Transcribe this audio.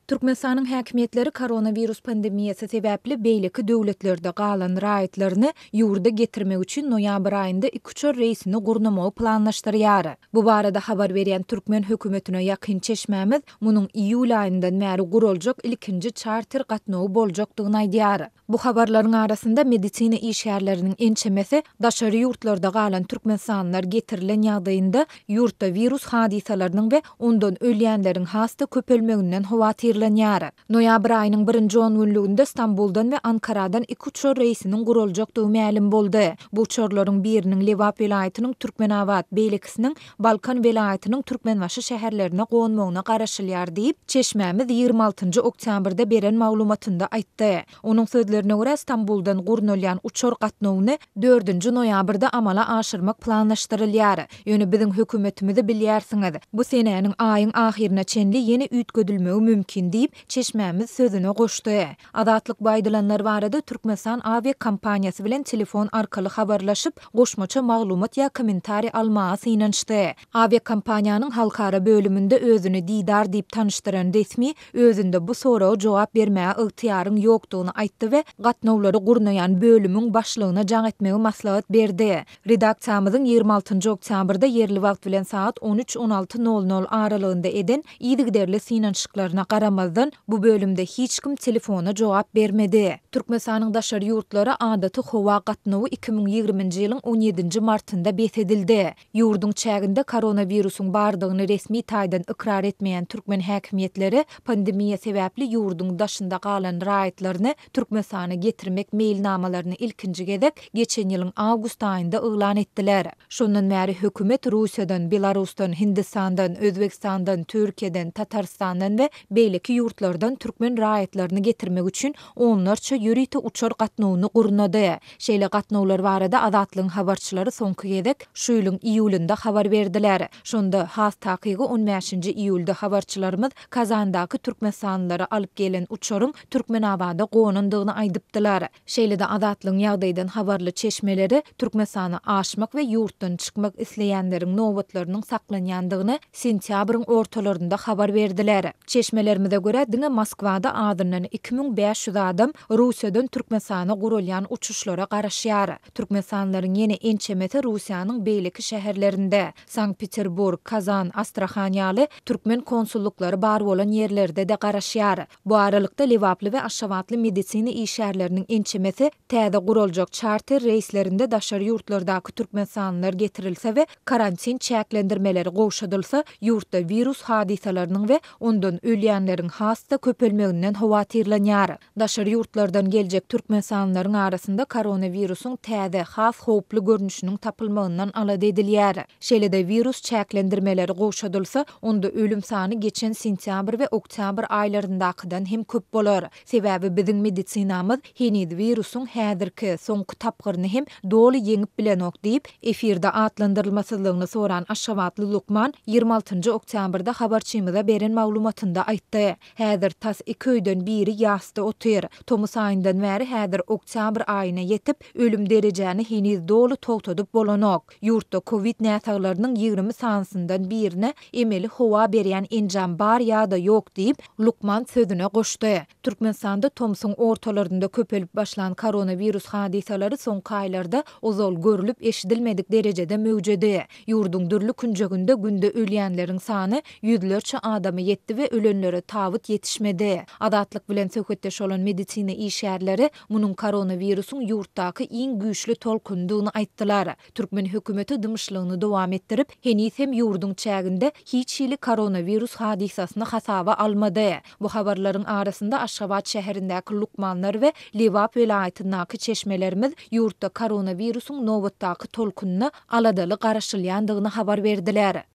Türkmenistanyň häkimiýetleri koronawirus pandemiýasy sebäpli beýleki döwletlerde galan raýatlaryny ýurda getirmek üçin noýabr aýynda ikuçar reýsini gurnamagy planlaşdyrýar. Bu barada habar berýän türkmen hökümetine ýakyn çeşmämiz munuň iýul aýyndan bäri guraljak ilkinji çarter gatnawy boljakdygyny aýdýar. Bu habarlaryň arasynda medisina işgärleriniň ençemesi daşary ýurtlarda galan türkmenistanlylar getirilen ýagdaýynda ýurtda wirus hadysalarynyň we ondan ölýänleriň has-da köpelmeginden howatyrlanýar. Noýabr aýynyň birinji ongünlüginde Stambuldan we Ankaradan iki uçar reýsiniň guraljakdygy mälim boldy. Bu uçarlaryň biriniň Lebap welaýatynyň Türkmenabat, beýlekisiniň Balkan welaýatynyň Türkmenbaşy şäherlerine gonmagyna garaşylýar diýip, çeşmämiz 26 njy oktýabrda beren maglumatynda aýtdy. Onuň sözlerine görä, Stambuldan gurnalýan uçar gatnawyny dördünji noýabrda amala aşyrmak planlaşdyrylýar. Ýöne biziň hökümetimizi bilýärsiňiz. Bu senäniň aýyň ahyryna çenli ýene üýtgedilmegi mümkin diýip, çeşmämiz sözüne goşdy. Azatlyk bu aýdylanlar barada Türkmenistan awiakompaniýasy bilen telefon arkaly habarlaşyp, goşmaça maglumat ýa kommentariý almaga synanyşdy. Awiakompaniýanyň halkara bölüminde özüni Didar diýip tanyşdyran resmi özünde bu soraga jogap bermäge ygtyýaryň ýokdugyny aýtdy we gatnawlary gurnaýan bölümiň başlygyna jaň etmegi maslahat berdi. Redaksiýamyzyň 26 njy oktýabrda ýerli wagt bilen sagat on üç, 16 nol nol aralygynda eden yzygiderli synanyşyklaryna garamazdan, bu bölümde hiç kim telefona jogap bermedi. Türkmenistanyň daşary ýurtlara adaty howa gatnawy 2020-nji ýylyň on ýedinji martynda bes edildi. Ýurduň çäginde koronawirusyň bardygyny resmi taýdan ykrar etmeýän türkmen häkimiýetleri pandemiýa sebäpli ýurduň daşynda galan raýatlaryny Türkmenistana getirmek meýilnamalaryny ilkinji gezek geçen ýylyň awgust aýynda yglan etdiler. Şondan bäri hökümet Russiýadan, Belarusdan, Hindistandan, Özbegistandan, Türkiýeden, Tatarystandan we beýleki ýurtlardan türkmen raýatlaryny getirmek üçin onlarça ýörite uçar gatnawyny gurnady. Şeýle gatnawlar barada Azatlygyň habarçylary soňky gezek şu ýylyň iýulynda habar berdiler. Şonda, has takygy on bäşinji iýulda habarçylarymyz Kazandaky türkmenistanlylary alyp gelen uçaryň Türkmenabada gonandygyny aýdypdylar. Şeýle-de Azatlygyň ýagdaýdan habarly çeşmeleri Türkmenistana aşmak we ýurtdan çykmak isleýänleriň nobatlarynyň saklanýandygyny sentýabryň ortalarynda habar berdiler. Çeşmelerimize görä, diňe Moskwada azyndan 2500 adam Russiýadan Türkmenistana guralýan uçuşlara garaşýar. Türkmenistanlylaryň ýene ençemesi Russiýanyň beýleki şäherlerinde, Sankt-Peterburg, Kazan, Astrahan ýaly türkmen konsullyklary bar bolan ýerlerde-de garaşýar. Bu aralykda, lebaply we aşgabatly medisina işgärleriniň ençemesi täze guraljak çarter reýslerinde daşary ýurtlardaky türkmenistanlylar getirilse we karantin çäklendirmeleri gowşadylsa, ýurtda wirus hadysalarynyň we ondan ölýänleriň has-da köpelmeginden howatyrlanýar. Daşary ýurtlardan geljek türkmenistanlylaryň arasynda koronawirusyň täze, has howply görnüşiniň tapylmagyndan alada edilýär. Şeýle-de, wirus çäklendirmeleri gowşadylsa, onda ölüm sany geçen sentýabr we oktýabr aýlaryndakydan hem köp bolar. Sebäbi biziň medisinamyz heniz wirusyň häzirki, soňky tapgyryny hem doly ýeňip bilenok diýip, efirde atlandyrylmasyzlygyny soran aşgabatly lukman 26 njy oktýabrda habarçymyza beren maglumatynda aýtdy. Häzir tas iki öýden biri ýasda otyr. Tomus aýyndan bäri häzir oktýabr aýyna ýetip, ölüm derejäni heniz doly togtadyp bolanok. Ýurtda kowid näsaglarynyň 20 sanysyndan birine emeli howa berýän enjam bar ýa-da ýok diýip, lukman sözüne goşdy. Türkmenistanda tomsuň ortalarynda köpelip başlan koronawirus hadysalary soňky aýlarda ozal görlüp-eşidilmedik derejede möwjedi. Ýurduň dürli künjeginde günde ölýänleriň sany ýüzlerçe adama ýetdi we ölenlere tabyt ýetişmedi. Azatlyk bilen söhbetdeş bolan medisina işgärleri munuň koronawirusyň ýurtdaky iň güýçli tolkunydygyny aýtdylar. Türkmen hökümeti dymyşlygyny dowam etdirip, heniz hem ýurduň çäginde hiç hili koronawirus hadysasyny hasaba almady. Bu habarlaryň arasynda Aşgabat şäherindäki lukmanlar we Lebap welaýatyndaky çeşmelerimiz ýurtda koronawirusyň nobatdaky tolkunyna aladaly garaşylýandygyny habar berdiler.